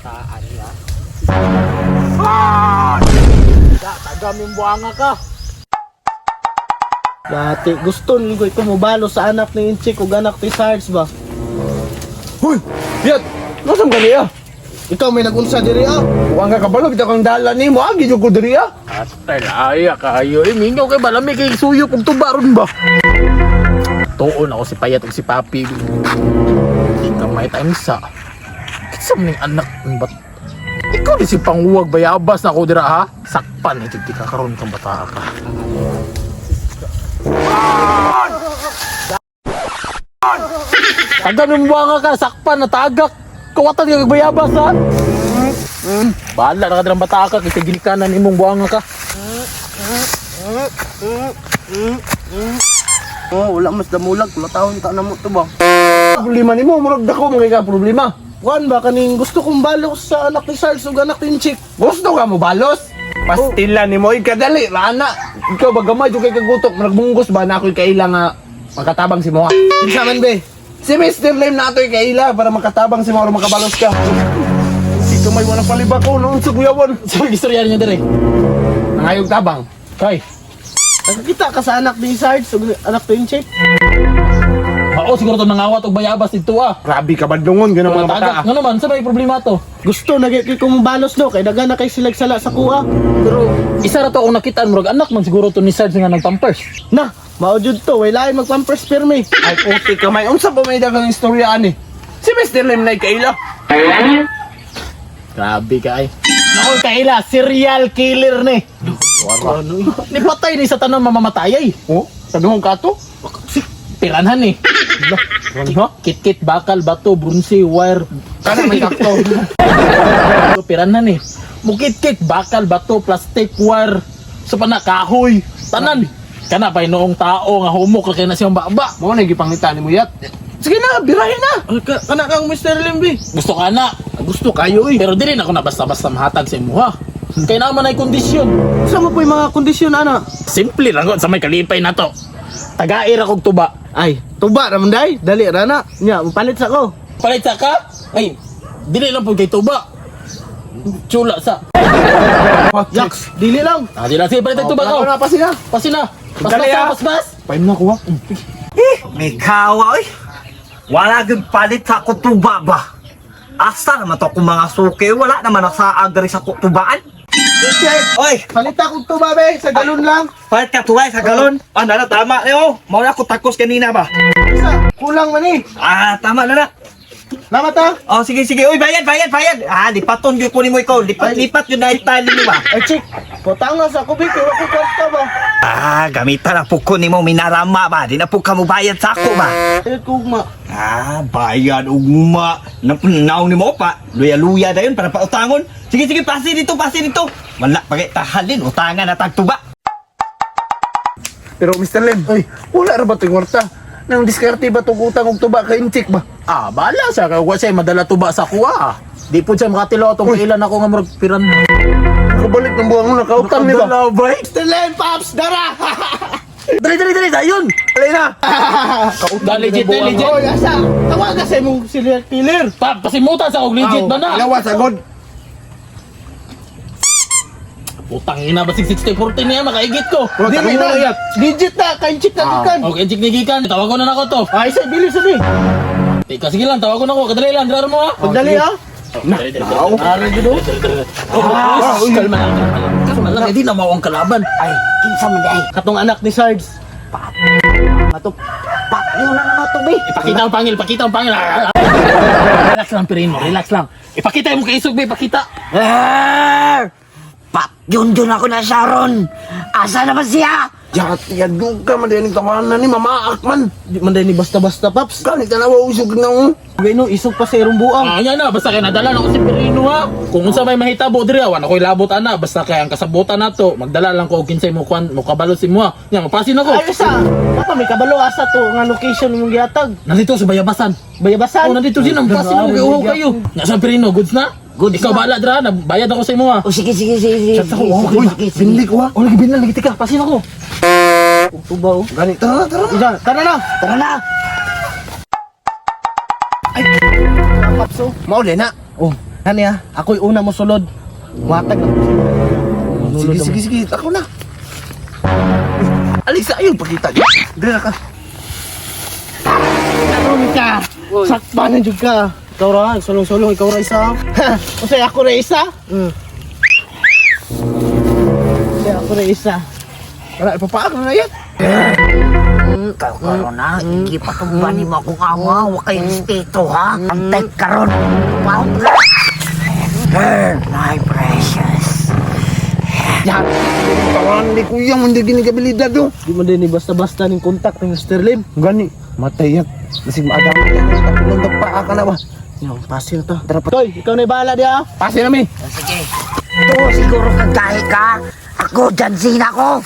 Bataan niya. Da, tagam yung buanga ka. Dati, gusto nyo ko mubalo sa anak ni Inchik ug anak ni Sarge ba? Huy! Yat! Nasaan ka niya? Ikaw may nagunsa diri ah. Huwag ka kabalo, kita kang dala ni mo. Agi ko diri ah. Atay, aya kayo. Eh, mingaw kay balami kay suyop ug tuba ron ba? Tuon ako si Payat ug si Papi. Di ka may time sa. Kinsa man ning anak ng bat? Ikaw di si panguwag bayabas na ako dira ha? Sakpan ito di ka karon kang bata ka. Tagam yung buwanga ka, sakpan na tagak. Kawatan ka kag bayabas ha? Bahala na ka dirang bata ka, kaysa ginikanan imong buwanga ka. Oh, wala mas damulag, kula taon ta na mo to ba? Problema nimo, murag dako mga ka problema. Kuan ba kaning gusto kong balo sa anak ni Sarge ug anak ni Inchik? Gusto ka mo balos? Pastila ni mo, ikadali, rana. Ikaw ba gamay jud kay kagutok, murag munggos ba na ako'y kaila nga makatabang si Moa. Kinsa man be? Si Mr. Lim na ato'y kaila para makatabang si Moa makabalos ka. Si kamay wala palibak ko noon sa kuyawan. Sa istorya niya dire. Nangayog tabang. Kay, Nakakita ka sa anak ni Sarge ug anak ni Inchik? mao siguro to nangawat og bayabas dito ah. Grabe ka badlungon ganun mga bata. Tagak nga naman sa may problema to. Gusto na gyud ko mubalos no kay daghan na kay silag sala sa kuha. Pero isa ra to akong nakitaan murag anak man siguro to ni Sarge nga nagpampers. Na, mao jud to, way lain magpampers pirmi. Ay puti kamay, unsa pa may dagang istorya ani? Si Mr. Lim na kaila. Grabe ka ay. Nako kaila, serial killer ni. Ni patay ni sa tanan mamamatay ay. Oh, sa duhong kato? Si piranhan ni. Kit-kit, bakal, bato, brunsi, wire. Kana may kakto. Piranhan ni. Mukit-kit, bakal, bato, plastic, wire. Sa pana kahoy, tanan. Kana pa noong tao nga humok ra kay na siyang baba. Mo na gipangita ni mo yat. Sige na, birahin na. Kana kang Mr. Lim be. Gusto ka na. Gusto kayo eh. Pero dili na ako na basta-basta mahatag sa imuha. Kay naman ay kondisyon. Sa mo po yung mga kondisyon ana? Simple lang gud sa may kalipay na to. Tagair akong tuba. Ay, tuba ra man day, dali ra na. Nya, mupalit sa ko. Palit sa ka? Ay, dili lang po kay tuba. Chula sa. Jacks, dili lang. Ah, di lang. Sige, palit ang tuba ko. Ako na pa sila. Pasin na. Paspas Dali, ah, ah. paspas. Paim na kuha. Mikawa, oy. Wala gyud palit sa ako tuba ba? Asa naman to akong mga suki? Wala naman nasa diri sa tubaan. Check. Oy, Palit akong tuba be, sa galon lang. palit ka tuway sa galon. Ah, nana, tama na oh. Mao na ako takos kanina ba? Isa, kulang man eh. Ah, tama na na. Salamat ah. Oh, sige, sige. Uy, bayad, bayad, bayad. Ah, lipaton gyud ko nimo ikaw. Lipat, lipat yun na itali mo ba? Ay, chick, putang na sa kubik, kaya ko kwarta ba? Ah, gamitan na po ko nimo minarama ba? Di na po ka mo bayad sa ako ba? Ay, kugma. Ah, bayad ugma. Napunaw ni mo pa. Luya-luya dayon para pautangon. Sige, sige, pasi dito, pasi dito. Wala pa kay tahalin, utangan na tagtuba. Pero Mr. Lim, ay, wala ra ba to'y kwarta? Nang diskarte ba tong utang og tuba kay Inchik ba? Ah, bala siya. Kaya wa siya madala tuba sa kuha. Di po siya makatilaw atong kailan ako nga murag piran. Kabalik ng buwang mo nakautang ni ba? Nakadala, bay. Mr. Lim, Pops, dara! Dali, dali, dali, dayon. Alay na. Da, legit, eh, legit. Oy, asa? Tawaga sa imong serial killer. Pa, pasimutan sa kog legit ba na? Lawa sagod. Putang ina basig 60-40 niya makaigit ko. Dili na, legit na, kay chick na gikan. Okay, jig ni gikan. Tawagon na nako to. Ay, isa, bilis sabi. Tika, sige lang, tawagon ako. Kadali lang, draro mo ha. Pagdali ah. Na, tao. Oh, kalma lang, kalma lang. Kalma lang, hindi na mao ang kalaban. Ay, kinsa man di ay. Katong anak ni Sarge. Mato. Pak, yun na naman to, be. Ipakita ang pangil, ipakita ang pangil. Ah, ah, ah. Relax lang, Pirino, relax lang. Ipakita mo kay Isog, be, ipakita. Arr! Pak, yun dun ako na Sharon. Asa naman siya? Yat, yadug ka man din tawanan ni Mama Akman. Di man ni basta-basta, Pops. Kani tanawa usog na oh. Gano, isog pa sa irong buang. Ah, yan na, basta kay nadala na ko si Pirino ha. Kung unsa may mahitabo diri, wa na ko'y labot ana, basta kay ang kasabutan nato, magdala lang ko og kinsay mo kwan, mo kabalo si mo. Nya, mapasin ako. Ay, isa. Papa, may kabalo asa to nga location imong gihatag. Nandito sa Bayabasan. Bayabasan. Oh, nandito din ang pasin ako kay uhaw kayo. Nasa Pirino, goods na? Goods Ikaw na. bahala dra, bayad ako sa imo ha. O sige, sige, sige, sige. Chat ako, oh, sige, uy, sige, sige. Binli ko ha. Oh, lagi binlan, lagi tika, pasin ako. Tuba oh. Gani, tara na, tara na. Isa, tara na. Tara na. Pops oh. Mao din na. Oh. Hani ah, ako'y una mo sulod. Watag na. Sige, sige, sige. Ako na. Alisa, ayaw pakita. Dira ka. Karon ka. Sakpa na jud ka. Ikaw ra, sulong-sulong ikaw ra isa. Usay ako ra isa. Usay ako ra isa. Wala, ipapaak na na yan. Ikaw karon ha, ipatumba ni mo akong ama, wa kay respeto ha. Ang type karon. Wow ka. My precious. Yan. Tawan ni kuya mo hindi ginigabilidad oh. Di mo din ni basta-basta ning kontak ni Mr. Lim. Gani, matay yan. Kasi maadam na yan. Tapilong paa ka na ba? Yung pasil to. Tara pa. Toy, ikaw na bahala diha. Pasi na mi. Sige. To siguro kang gahi ka. Ako, John Cena ko.